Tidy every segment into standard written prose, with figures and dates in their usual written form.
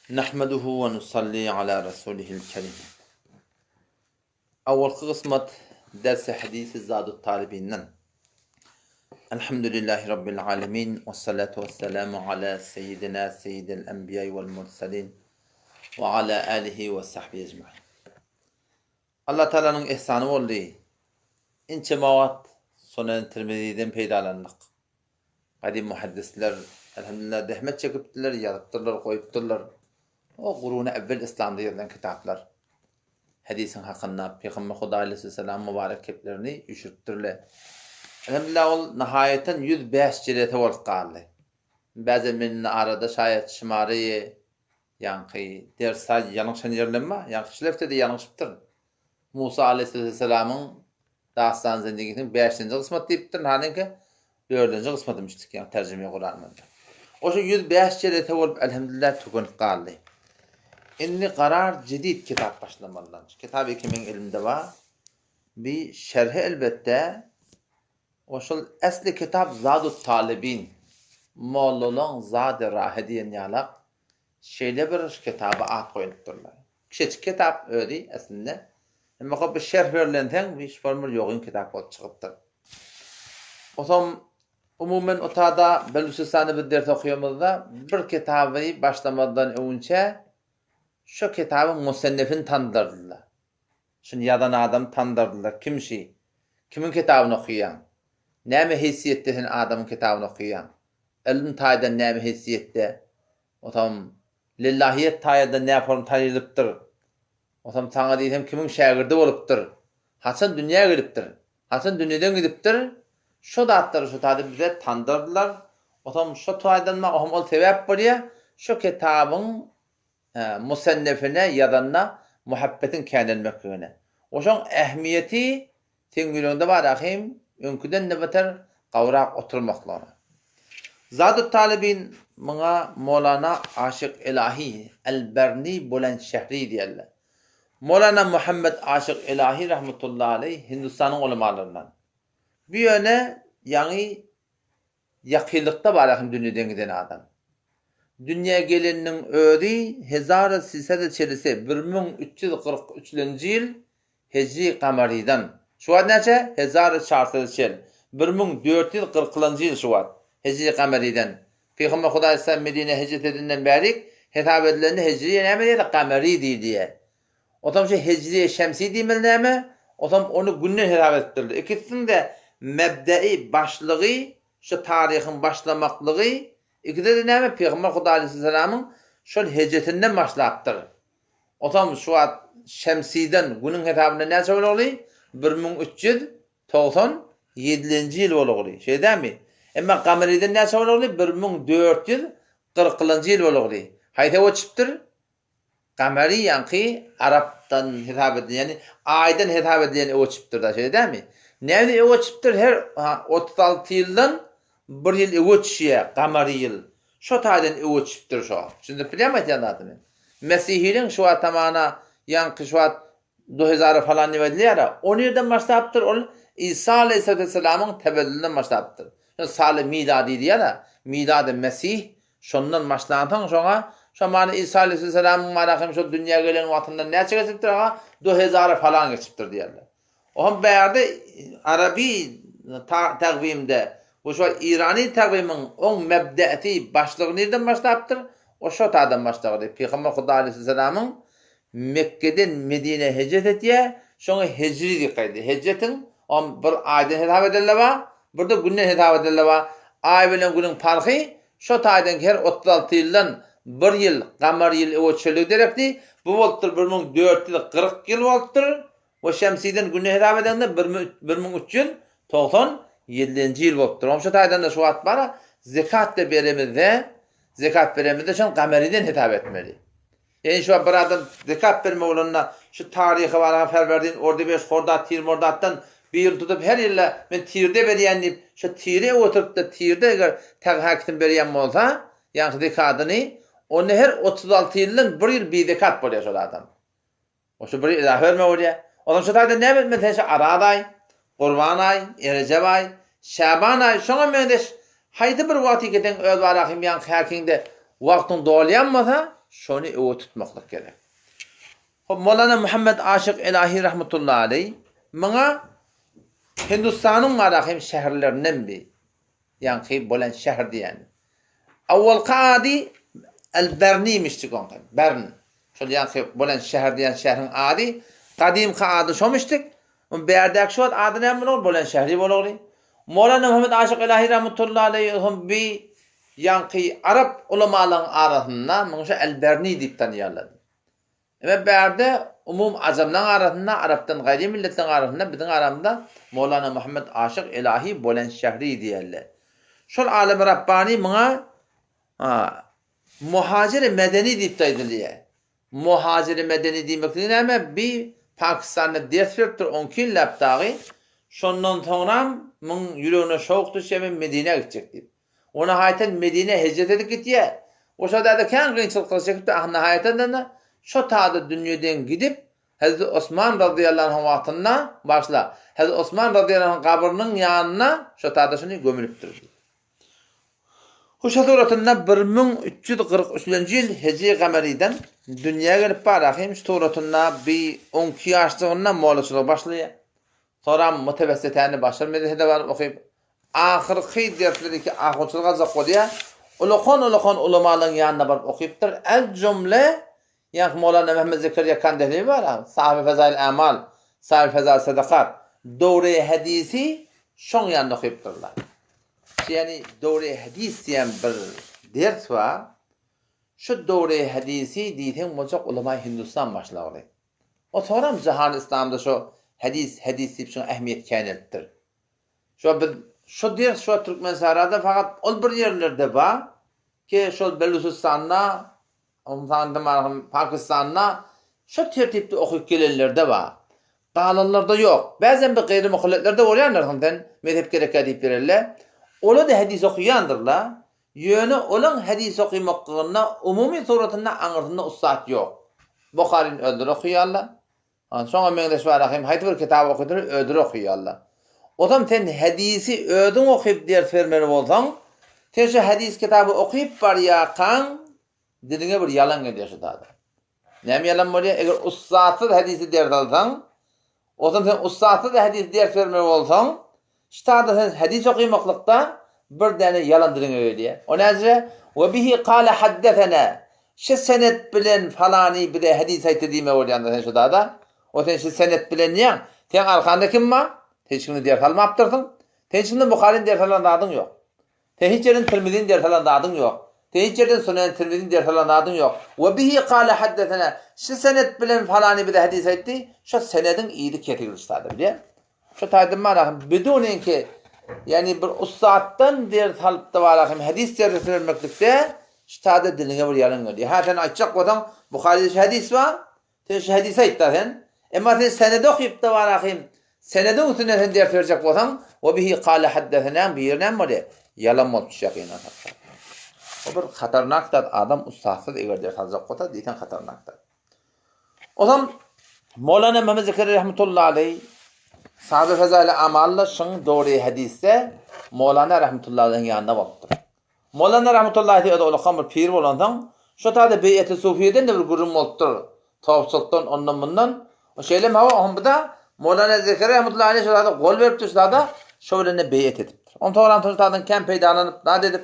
Nahmeduhu we nusalli ala rasulihil kerim. Awalky gysmat dersi hadisi Zadut Talibinden. Elhamdülillahi Rabbil alemin ve salatu ve selamu ala seyyidina seyyidil enbiya vel mursalin ve ala alihi ve sahbihi ecmain. Allah Taalanyň ihsany boldy. Inçe wagt Sunan Tirmiziden peýdalandyk. Gadym muhaddisler, elhamdülillah, zähmet çekipdirler, ýazypdyrlar, goýupdyrlar. O guruny äwwel yslamda ýazylan kitaplar. Hadisiň hakynda Pygamber Hudaý aleýhissalam mübarek keplerini üýşüripdirler. Elhamdülillah ol nahaýatdan 105 jelese bolup galdy. Bäzem men indi arada şaýat şymary ýaňky dersa ýalňyşan ýerlerim bar. Ýaňky şlefte-de ýalňyşypdyryn. Musa aleýhissalamyň Dastan zendigisiniň bäşinji gysmat diýipdir, halyňky dördünji gysmatymyş ýa terjime Kurandan. Oşa 105 jelese bolup elhamdülillah tükenip galdy. Indi garar jedid kitap başlamalydan. Kitap iki meň elimde bar. Bi şerhi elbetde oşul esli kitap Zadut Talibin mollalaň zady rahy diýen ýalak Şeýle bir kitaba at goýlupdyrlar. Kiçijik kitap özi aslynda. Emma hop bir şerh berlenseň, hiç bir ýogyn kitap bolup çykypdyr. Otam umuman otada Belüçistanda biz ders okaýamyzda bir kitaby başlamazdan öňünçä şo kitabyň musennefini tandyrdylar. Şuny ýazan adamy tandyrdylar. Kim şi? Kimiň kitabyny okaýaň? Näme heýsiýetde sen adamyň kitabyny okaýaň? Ylym taýdan näme heýsiýetde? Otam lillahiýet taýadan näform tanylypdyr? Otam saňa diýsem kimiň şägirdi bolupdyr? Haçan dünýä gelipdir? Haçan dünýeden gidipdir? Şo zatlary şo taýda bize tandyrdylar. Otam şo taýdan ohm ol sebäp bolýa, şo kitabyň musennefine ýazanyna muhabbetiň känelmekligine. Oşoň ähmiýeti seň ýüregiňde bar ahym, öňküden-de beter gawrak oturmaklygyna. Zadut Talibin muňa Molana Aşyk Elahi El-Berni Bolen Şehri diýerler. Molana Muhammet Aşyk Elahi rahmetullahi aleý Hindistanyň ulamalaryndan. Bu ýöne ýaňy Ýakynlykda bar ahym dünýeden giden adam. Dünýä geleniniň özi hezara sisada çelise 1343-lenji ýyl hejri kamarydan. Şu wagt näçe? Hezara çarsada çel. 1440-lanjy ýyl şu wagt. Hejri kamarydan. Pygamber Hudaý aleyhisselam Medinä hijret edenden bärik hesap edilende hejri näme diýilýär? Kamary diýilýär. Otam şu hejri şemsi diýmeli näme? Otam ony günden hesap edipdirler. Ikisiniň-de mebdei, başlygy, şu taryhyň başlamaklygy, ikisi-de näme? Pygamber Hudaý aleýhissalamyň şol hejretinden başlapdyr. Otam şu wagt şemsiden, günüň hesabynda näçe bolagly? 1397-nji ýyl bolagly. Şeýle dälmi? Emma gameriden näçe bolagly? 1440-njy ýyl bolagly. Haýsy geçipdir? Gamary ýaňky arapdan hesap edilýän, ýagny aýdan hesap edilýän öe çypdyr-da, şeýle dälmi? Näme öe çypdyr? Her 36 ýyldan bir ýyl öe çyşýar, gamary ýyl. Şo taýdan öe çypdyr şo. Düşündirip bilýärmi aýtýan zadymy? Mesihiliň şu wagt hamana ýaňky şu wagt Duhezara falan diýip aýdylýar-a, o nirden başlapdyr? Ol Isa aleýhissalamyň tewellüdinden başlapdyr. Şo saly milady diýýär-ä, milady Mesih, şondan başlansoň şoňa, şo many Isa aleýhissalamyň mana hem şol dünýä gelen wagtyndan näçe geçipdir aga? Duhezara falan geçipdir diýýärler. O hem bärde arabi tagwimde we şo irani tagwimiň oň mebdesi, başlygy nirden başlapdyr? O şo taýdan başlagdy. Pygamber Huda aleýhissalamyň Mekgeden Medinä hijret etýär, şoňa hijri diýip gaýdýar. Hijretiň om bir aýdan hesap edelde bar, bir-de günden hesap edelde bar. Aý bilen günüň parhy şo taýdan her 36 ýyldan bir ýyl gamar ýyl öwe çöllük derekdi. Bu bolupdyr 1440 ýyl bolupdyr we şemsiden günden hesap edeňde 1397-nji ýyl bolupdyr. Om şo taýdan-da şu wagt bar, zekat-da beremizde, zekat beremizde şony gameriden hesap etmeli. Ýani şu wagt bir adam zekat bermek bolanda şu taryhy baraga Ferwerdin, Ordibeş, Hordat, Tir, Mordatdan birini tutup her ýylda men Tirde berýän diýip şu Tire oturypda Tirde eger täghakitin berýän bolsa ýaňky zekadyny onda her 36 ýyldan bir ýyl bizekat bolýar şol adam. O şu bir ýyl izafe bermek bolýar. Onsoň şu taýda näme etmeli sen şu Araz aý, Gurban aý, Erejep aý, Şaban aý şoňa meňzeş haýsy bir wagty giden öz barahym ýaňky häkiňde wagtyň dolýan bolsa. Şony öňe tutmaklyk gerek. Hop, Molana Muhammet Aşyk Elahi rahmetullahi aleý muňa Hindistanyň barahym şäherlerinden bi, ýaňky bolan şäher diýýän. Awalky ady El-Bernimişdik oňky, Bern. Şol ýaňky bolan şäher diýen şäheriň ady, gadymky ady şomişdik. Oň bärdäki şu wagt ady näme bolar? Bolan şäheri bolagly. Molana Muhammet Aşyk Elahi rahmetullahi aleý hem bi ýaňky arap ulamalaryň arasynda muňa şu El-Berni diýip tanýarlar. Eme bärde umum ajamlaň arasynda, arapdan gaýry milletleriň arasynda biziň aramyzda Molana Muhammet Aşyk Elahi Bolen Şähri diýerler. Şol alym Rabbani muňa Muhajiri Medeni diýip-de aýdylýar. Muhajiri Medeni diýmekligi näme? Bi Pakistanda ders beripdir on iki ýyllap dagy. Şondan soňram muň ýüregine şowk düşýär men Medinä gitjek diýip. O nahaýatan Medinä hijret edip gitýär. O şo-da-da kän kynçylyklar çekipdir, ah nahaýatan-da şo tada dünýeden gidip, Hezreti Osman razyýallahu anhuň wagtynda, bagyşla, Hezreti Osman razyýallahu anhuň gabrynyň ýanyna şo tada şuny gömülipdir diýip. Huşa suratynda 1343-nji ýyl hijri gamerydan dünýä gelip bar ahym şu suratynda bi on iki ýaşlygynda mollaçylyga başlaýar. Soram mutewessetäni başga bir medresede baryp okyp, ahyrky dersleri ki ahunçylyk aljak bolýar, ulakan-ulakan ulamalaryň ýanyna baryp okypdyr. El-jumle, ýaňky Mowlana Mehmet Zekeriýa Kandehlewi bar-a, sahyby Fezail Amal, sahyby Fezail Sadakat, dowre-i hadisi şoň ýanynda okypdyrlar. Ýagny dowre-i hadis diýen bir ders bar. Şu dowre-i hadisi diýseň boljak ulama Hindistan başlagly. O soňram jahany yslamda şo hadis hadis diýip şoňa ähmiýet känelipdir. Şo biz şo ders şo Türkmensahrada fakat ol bir ýerlerde ba ki şol Belüsistanda Ymsanda Pakistanda şo tertipde okyp gelenlerde ba. Galanlarda ýok. Bäzem bir gaýry muhalletlerde bolýandyr sen mezhep gerekkä diýip berelle. Ola-da hadis okaýandyrla. Ýöne olaň hadys okymaklygynda umumy suratynda aňyrsynda ussat ýok. Buharyny özleri okaýarlar. Şoňa meňzeş bar ahym haýsy bir kitaby okadyr özleri okaýarlar. Ozam sen hadysy özüň okyp ders bermeli bolsaň, sen şu hadys kitaby okyp barýarkaň diliňe bir ýalan gelýär şu zada. Näme ýalan bolýar? Eger ussatsyz hadysy ders alsaň, ozam sen ussatsyz hadysy ders bermeli bolsaň, ştada sen hadys okymaklykda bir däne ýalan diliňe gelýär. O näce? We bihi kale haddesena. Şu senet bilen falany bize hadys aýtdy diýme bolýanda sen şudada. O sen şu senet bilen diýýäň. Seň arkanda kim bar? Sen hiç kimden ders almapdyrsyň. Sen hiç kimden Buharyny ders alan zadyň ýok. Sen hiç ýerden Tirmizini ders alan zadyň ýok. Sen hiç ýerden Sunen Tirmizini ders alan zadyň ýok. We bihi kale haddesena, şu senet bilen falany bize hadys aýtdy, şo senediň yzy kesildi şu taýda bilýäň. Şu taýda mana biduninki, ýagny bir ussatdan ders alypda barahym hadys dersi bermeklikde şu taýda diliňe bir ýalan gelýär. Hä sen aýtjak bolsaň Buharyda şu hadys bar, Sen şu hadysy aýtda sen. Emma sen senedi okypda bar ahym. Senediň üstünden sen ders berjek bolsaň, we bihi kale haddesenäň biri näme bolýar? Ýalan bolup düşýär gynansak-da. O bir hatarnak zat, adam ussatsyz eger ders aljak bolsa, diýseň hatarnak zat. Ozam Mowlana Mehmet Zekeriýa rahmetullahi aleý Sahabe Fezaili Amalla şyň dogry hadysde Mowlana rahmetullahi aleýhiň ýanynda bolupdyr. Molana Rahmetullahi Teala ulakan bir pir bolansoň, şo taýda beýeti sufiýeden-de bir gürrüň bolupdyr. Towsukdan, ondan-mundan. O şeýlemi hawa, oňa bu-da Molana Zekeriýa Rahmetullahi aleýh şo taýda gol beripdir, şo taýda şo bilen-de beýet edipdir. Onsoňam şol taýdan kän peýdalanyp, zat edip,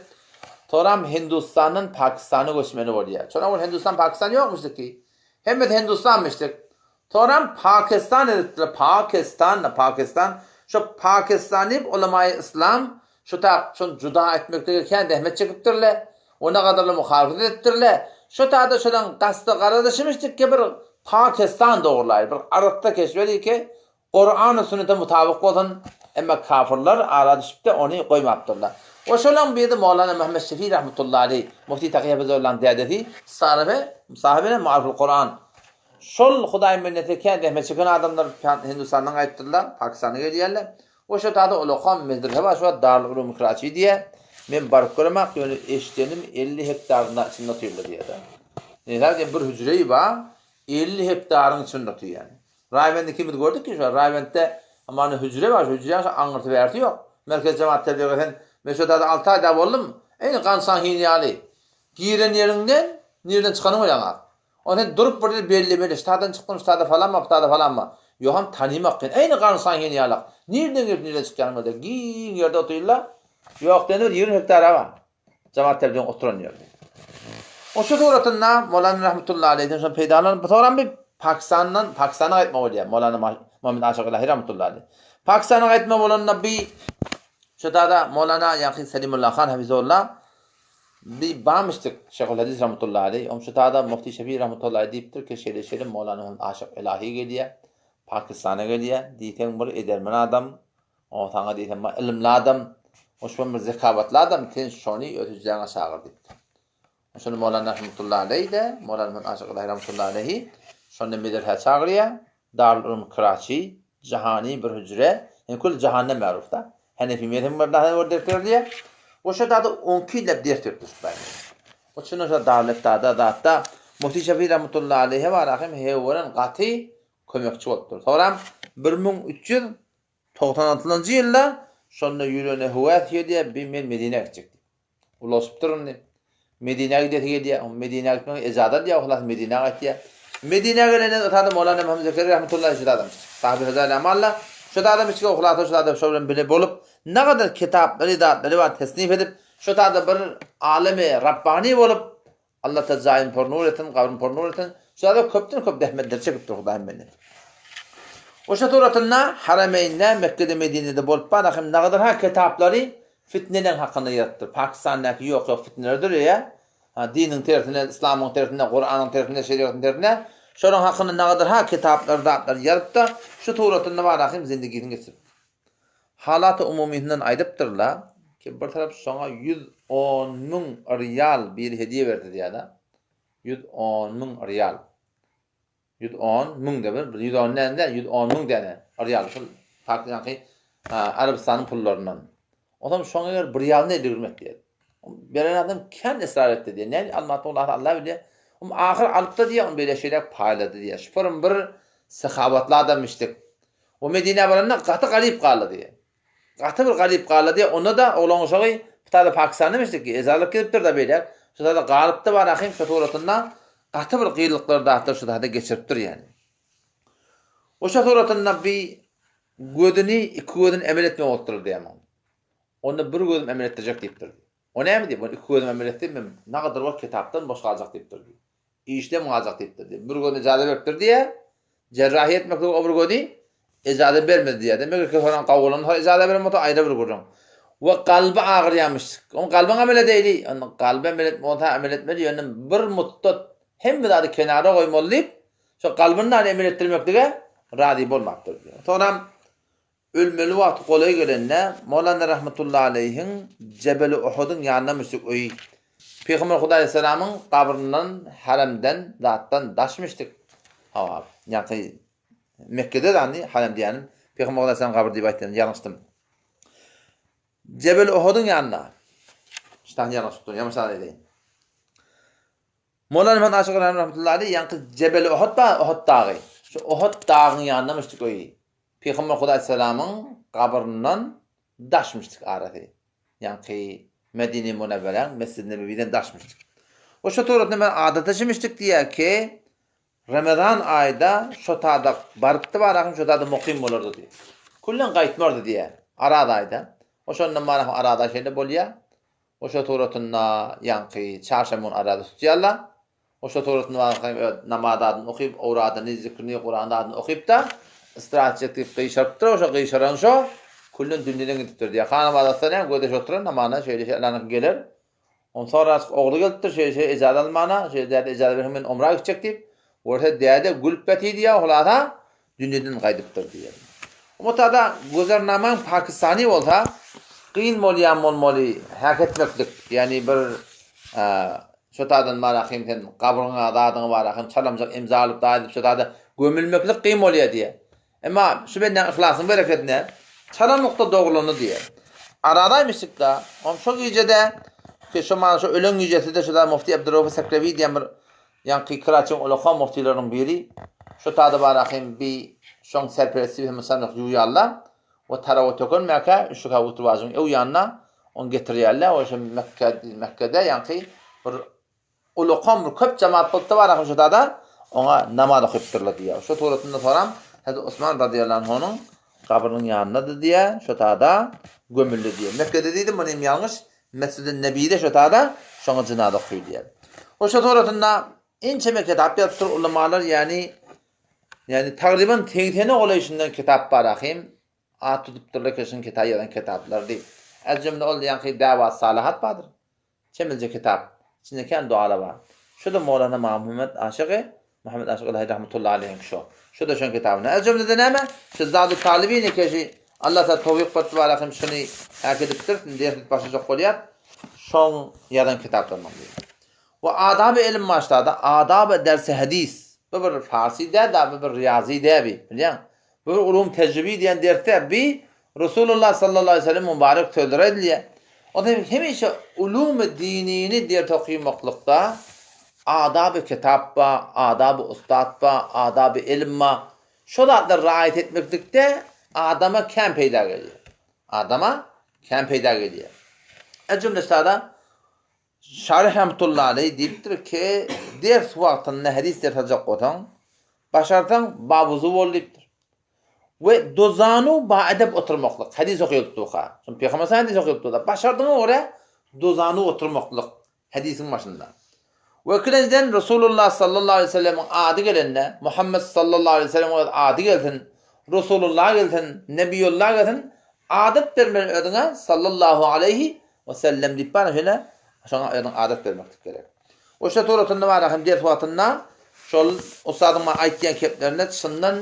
soňram Hindustandan Pakistana göçmeli bolýar. Şonda ol Hindustan, Pakistan ýokmuşdy ki. Hemmesi Hindustanmyşdyk. Soňram Pakistan edipdiler. Pakistan, Pakistan. Şo Pakistan diýip ulamaýy yslam şu tak şony juda etmeklige kän zähmet çekipdirler. Ona gadyrly muhalyfat edipdirler. Şo tada şolaň gasty garadyşymyşdyk ki bir Pakistan dogurlaýly, bir arassa keşbeli ki Kurany sünnete mutabyk bolsun, emma kafyrlar ara düşüpde ony goýmapdyrlar. We şolaň biri Mowlana Muhammet Şefi rahmetullahi aleý, Mufti Taky Hafizaullanyň dädesi, sahyby, sahyby Maariful Kuran. Şol Hudaý minneti kän zähmet çeken adamlar Hindistandan gaýypdyrlar, Pakistana gelýärler. We şo tada ulakan medrese bar, şo wagt Darul Ulum Karaçi diýýär. Men baryp göremak, ýöne eşdenim 50 hektarynda içinde otyrlar diýýär-de. Nädip bir hüjreyi bar, 50 hektaryň içinde otyr ýani. Raýbend ikimiz gördük ki, şo Raýbendde hamana hüjre bar, şo hüjräň şo aňyrsy bärsi ýok. Merkezi jemagat terbiýege sen, men şo taýda alty aý da boldum, eýni gansaň hin ýaly. Giren ýeriňden. Nireden çykanyňy bileňok. Ony sen durup bir ýer bellemeli, ştadan çykdym, ştada falanma, ptada falanma. Ýogam tanymak kyn. Eýni garynsaň heni ýalak. Nireden gelip nireden çykýanyňy bilde. Giň ýerde otyrlar. Ýok diýende bir 20 hektara bar. Jemaat tebligiň oturan ýeri. O şu suratynda Molana rahmetullahi aleýhden şony peýdalanyp bu soram bir Pakistandan Pakistana gaýtma bolýar. Molana Muhammed Aşyk Ilahi rahmetullahi aleýh. Pakistana gaýtma bolanda bi şu tada Molana ýaňky Selimullah han hafizullah bi bamyşdyk Şeýhul Hadis rahmetullahi aleýh. Oň şu tada Mufti Şefi rahmetullahi diýipdir ki şeýle şeýle Molana Muhammed Aşyk Ilahi gelýär. Pakistana gelýär. Diýseň bir edermen adam. O saňa diýsem, ma ylymly adam, hoşbam bir zekawatly adam, sen şony öz hüjräňe çagyr diýipdir. Şonda Mowlana rahmetullahi aleýh-de, Mowlana Muhammet Aşyk Ylahy rahmetullahi aleýhi şonda medresä çagyrýar, Darul Ulum Karaçi, jahany bir hüjre, ýani kül jahanda märuf-da. Henefi mezhebi bir nahar bir ders berilýär. We şo zada on iki ýyllap ders beripdir şu bäri. O şonda şo Darul Iftada zatda Mufti Şefi rahmetullahi aleýhe barahym heweren gaty kömekçi bolupdyr. Soňram 1396-njy ýylda şonda ýüregine höwes gelýär, bi men Medinä gitjek diýip. Ulaşypdyr indi. Medinä gidesi gelýär. Medinä gitmek ejaza alýar, halas Medinä gaýtýar. Medinä gelenden o tada Mowlana Muhammed Zekeriýa rahmetullahi şu adam. Sahyby Fezail Amalla şu adam içki ohlasa şu adam şo bilen bile bolup, nagadar kitaplary zatlary bar tesnif edip, şu tada bir alemi Rabbani bolup Allah ta jaýyny por nur etsin, gabryny por nur etsin. Şu zada köpden köp zähmetler çekipdir Hudaýym bende. Oşa suratynda Harameýnde, Mekgede, Medinede bolup bar ahim nagadyr ha kitaplary fitneleň hakynda ýazypdyr. Pakistandaky ýok ýok fitneler döreýär. Ha diniň tersine, yslamyň tersine, Kuranyň tersine, şerigatyň tersine. Şolaryň hakynda nagadyr ha kitaplar zatlar ýazypdyr. Şu suratynda bar ahim zindigisini geçiripdir. Halaty umumysyndan aýdypdyrlar ki, bir tarap şoňa 110 müň rial biri hediýe berdi diýýär-de. 110 müň rial. 110 müň de bir, 110 däl-de, 110 müň däne rial. Şol ýaňky Arabystanyň pullaryndan. Onsoň şoňa eger bir rialyny elde girmek diýýär. Beren adam kän ysrar etdi diýýär. Näme almak bolsa Allah bilýär. Oň ahyr alypdy diýýär, ony beýle şeýle paýlady diýýär. Şuparym bir sahawatly adamyşdyk. O Medinä baranda gaty garyp galdy diýýär. Gaty bir garyp galdy diýýär. Onda-da oglan uşagy bu Pakistanda emişdik ki, ezalyk gelipdir-de beýläk. Şu zada galypdy bar ahym şu suratynda gaty bir gynlyklar zatlar şu zada geçiripdir ýani. Oşa suratynda bir gözüni, iki gözüni emel etmek bolupdyr diýýär. Onda bir gözüm emel etdirjek diýipdir. O näme diýip, iki gözüm emel etse men nagadyr wagt kitapdan boş galjak diýipdir. Işdem galjak diýipdir diýip. Bir gözüne ijaza beripdir diýýär. Jerrahiýa etmeklige o bir gözi ijaza bermedi diýýär. Demek ki, soran gawulan soň ijaza beren bolsa aýra bir gürrüň. We kalby agyrýarmyş. Oň kalbyň amel edeýli. Onda kalby amel etme, bolsa amel etmeli, ýöne bir muddat hemme zady kenara goýmaly diýip, şo kalbyny da emel etdirmeklige razy bolmapdyr diýýär. Soňram Ölmeli wagty golaý gelende, Mowlana rahmetullahi aleýhiň Jebeli Uhudyň ýanyna müşrik öýi. Pygamber Hudaý aleýhissalamyň gabryndan, haremden, zatdan daşmyşdyk. Hawa, ýaňky Mekgede zany harem diýýänim, Pygamber Hudaý aleýhissalamyň gabry diýip aýtdym, ýalňyşdym. Jebeli Uhudyň ýanynda. Şudan ýalňyşypdym, ýalňyş aýdaýyn. Mowlana Muhammet Aşyk rahmetullahi aleýh ýaňky Jebeli Uhud bar, Uhud dagy. Şu Uhud dagyň ýanynda müşrik öýi. Pygamber Hudaý salamyň gabryndan daşmyşdyk arasy. Ýaňky Medine Munewweräň Mesjid Nebewiden daşmyşdyk. We şo suratda men adata şimişdik diýýär ki, Ramazan aýda şo tada barypdy barahym şo tada mukym bolardy diýýär. Küllen gaýtmardy diýýär. Araz aýda. O şondan barahym Araz aý şeýle bolýar. O şo suratynda ýaňky çarşenbe gün Arazy tutýarlar. O şo suratynda barahym öz namaz adyny okyp, owradyny, zikrini, Kuran adyny okyp-da, istirahat etjek diýip gyşarypdyr. O şo gyşaran şo küllen dünýeden gidipdir diýýär. Hanam azatsa näme göze oturan namana şeýle şeýle geler. Onsoň araçyk ogly gelipdir, şeýle-şeýle ejaza almana, şeýle däde ejaza berseň men omra gitjek diýip, görse däde gülüp ýatyr diýýär, hulasa dünýeden gaýdypdyr diýýär. Umutada güzernamaň pakistany bolsa, kyn bolýan bolmaly häk etmeklik, ýagny bir şo taýdan barahym sen gabryňa zadyňa barahym çalamjak imza alyp daýy diýip şo taýda gömülmeklik kyn bolýar diýýär. Emma şu bendäň yhlasynyň berekedine çala nukta dogrulandy diýýär. Aradaý mislikde, oň şo gijede, ki şo mana şo ölen gijeside şo da Mufti Abdurrauf Sekrewi diýen bir ýaňky Karaçyň ulaka muftileriniň biri şo tada barahym bi şoň serperesti hem sandyk ýuwýarlar we tarawa tökenmäkä şu ka uturbajyň öw ýanyna ony getirýärler we şo Mekge Mekgede ýaňky bir. Ulakam bir köp jemaat bolupdy bar ahym şo-da oňa namaz okypdyrlar diýýär. Şo suratynda soram Hezreti Osman razyýallahu anhunyň gabrynyň ýanyndadyr diýýär, şo-da gömüldi diýýär. Mekgede diýdim, muny hem ýalňyş, Mesjidi Nebide şo-da şoňa jynaza okaýylýar. O şo suratynda ençeme kitap ýazypdyr ulamalar, ýagny ýagny tagryban segsene golaý şundan kitap bar ahym. At tutupdyrlar ki şuň kitap ýazan kitaplary diýip. Ez-jümle ol ýaňky Dawat Salahat bardyr. Çemilje kitap. İçinde kän dualar bar. Şu-da Mowlana Muhammet Aşygy, Muhammet Aşyk Ylahy rahmetullahi aleýhiň şo. Şu-da şoň kitabynda. Ez jümlede näme? Şu Zadu Talibini keşi Allah taala towfyk berdi barakim şuny äkidipdir. Indi ders edip başlajak bolýar. Şoň ýazan kitaplarynyň biri. We adaby ilim başlady. Adaby dersi hadis. Bu bir farsy däl-de, bu bir riýazy däl bi. Bilýäň? Bu bir ulum tejribi diýen dersde bi Resulullah sallallahu aleýhi we sellem mübarek sözleri aýdylýar. Onda hemişe ulumy dinini ders okymaklykda adaby kitap ba, adaby ussat ba, adaby ilim ba. Şo zatlary raýat etmeklikde adama kän peýda gelýär. Adama kän peýda gelýär. Ez jümle sada Şaryh rahmetullahi aleýh diýipdir ki, ders wagtynda hadys ders aljak bolsaň, başarsaň babuzu bol diýipdir. We dozanu baedep oturmaklyk, hadys okaýyp durka. Şol Pygamber hadys okaýyp durda, başardygyňa görä dozanu oturmaklyk hadysyň başynda. We ikinjiden Resulullah sallallahu aleýhi we sellemiň ady gelende, Muhammet sallallahu aleýhi we sellemiň ady gelsin, Resulullah gelsin, Nebiýullah gelsin, adat bermeli özüňe sallallahu aleýhi We sellem diýip bar şeýle şoňa özüň adat bermeklik gerek. Oşa suratynda bar hem ders wagtynda şol ussadyň maňa aýtýan keplerine çyndan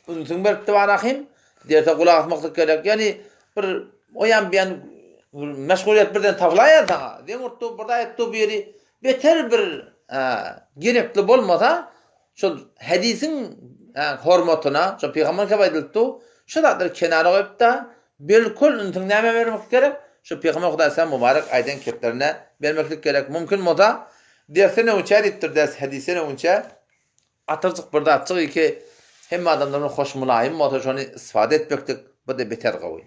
ünsüň beripdi bar ahim derse gulak asmaklyk gerek. Ýani bir oýan biýan bir meşgulyýet birden tapylaýar saňa. Zeň urtdy bir zat etdi bir ýeri beter bir gerekli bolmasa şol hadisiň hormatyna şol pygamber kep aýdylypdy şu zatlary kenara goýup-da Bilkul ünsüň nämä bermeklik gerek? Şu Pygamber Hudaý sen mubarek aýdan keplerine bermeklik gerek. Mümkin bolsa dersen öňçä diýipdir ders hadisden öňçä atyrjyk bir zatjyk iki hemme adamlar bilen hoş mylaýym bolsa şony istifade etmeklik bu-da beter gowy.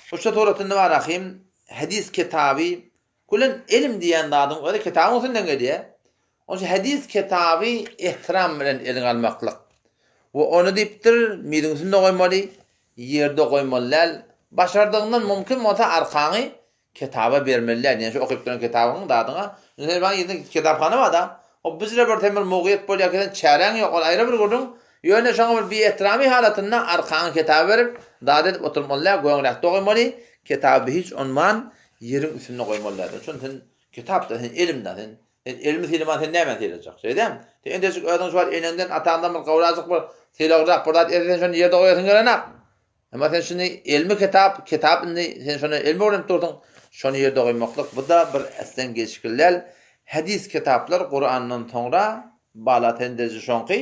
Şu suratynda bar ahym hadis kitaby Gülen elm diýen zadyň özi kitabyň üstünden gelýär. Onuň üçin hadys kitaby ehtiram bilen eliňe almaklyk. We ony diýipdir, miziň üstünde goýmaly, ýerde goýmaly däl. Başardygyňdan mümkin bolsa arkaňy kitaba bermeli däl. Ýani şu okyp duran kitabyňyň zadyňa. Indi sen ýerinde kitaphana bar-da. O bizre bir sen bir mugyýet bolýar ki sen çäräň ýok, ol aýry bir gürrüň. Ýöne şoňa bir biehtiramy halatynda arkaňy kitaba berip, zat edip oturmaly däl, göňräkde goýmaly. Kitaby hiç unman Ýeriň üstünde goýmaly däldir. Şony sen kitapda, sen elimde, sen sen elimi sylaman sen nämäni sylajak? Şeýdämi? Sen entejik özüň şu wagt eneňden, ataňdan bir gowrajyk bir sylagrak bir zat etse sen şony ýerde goýasyň gelenok. Emma sen şuny elmi kitap, kitap indi sen şony elmi öwrenip dursuň. Şony ýerde goýmaklyk bu-da bir äslen gelşikli däl. Hadys kitaplar Kurandan soňra bala sen dereje şoňky.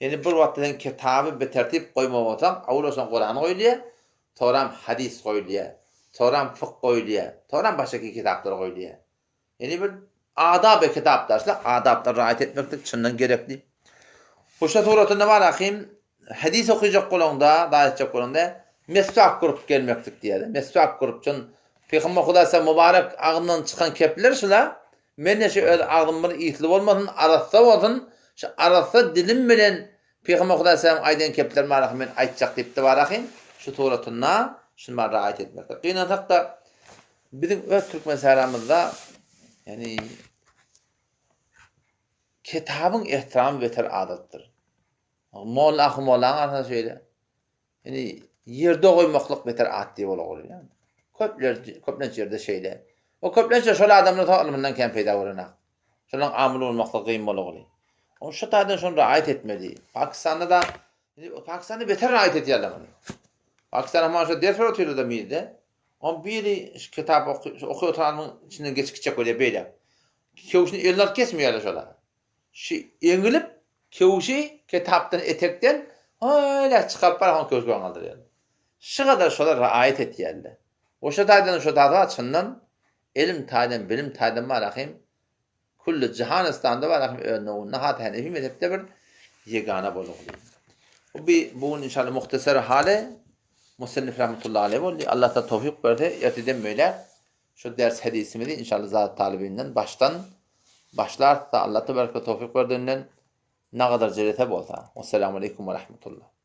Ýani bir wagtda sen kitaby bitertip goýmaly bolsaň, awwala şoň Kurany goýulýar. Soram hadys goýulýar, soram fykh goýulýar, soram başga kitaplar goýulýar. Ýani bir adaby kitaplar, şular adaplara raýat etmeklik çyndan gerekli. Huşa suratynda bar ahim, hadys okyjak bolaňda, zat etjek bolaňda meswak gurup gelmeklik diýýär. Meswak gurup çyn Pygamber Hudaý mubarek agzyndan çykan kepler şular. Men de şu öz agzym bir ysly bolmasyn, arassa bolsun. Şu arassa dilim bilen Pygamber Hudaý salam aýdan keplerini bar ahym men aýtjak diýipdi bar ahym şu suratynda şuny bar raýat etmekdir. Gynansakda biziň öz türkmen säramyzda ýani kitabyň ehtiramy beter azaltdyr. Molla ahym mollaň arasynda şeýle. Ýani ýerde goýmaklyk beter at diýip ola goýulýar. Köpler köplenç ýerde şeýle. O köplenç şol adamlar soň ylmyndan kän peýda görenak. Şolaň amyl bolmaklygy gyn bolagly. Oň şu taýdan şony raýat etmeli. Pakistanda da Pakistanda beter raýat edýärler muny. Pakistanda maşa ders berip otyrlar da mirde. On biri şu kitap oky, şu oky oturanyň içinden geçip gitjek bolýar beýle. Kewşini eline alyp geçmeýärler şolar. Şu eňilip kewşi kitapdan etekden öyle çykaryp bar hon kewşi galdyrýar. Şu kadar şolar raýat etýärler. Oşa taýdan şo taýdan çyndan Elm taýdan, bilim taýdan bar ahim, külli jahanystanda bar ahim öz nowunda hat Hanefi mezhepde bir ýegana bolugly. Bu bi bu gün inşallah muhtasar haly Musannif rahmetullahi aleyh boldy. Allah ta towfik berse erteden beýläk şu ders hadisimizi inşallah zat talybinden başdan. Başlarys-da Allah tebareke towfyk berdiginden nagadar jelese bolsa. Wessalamu aleýkum we rahmetullah.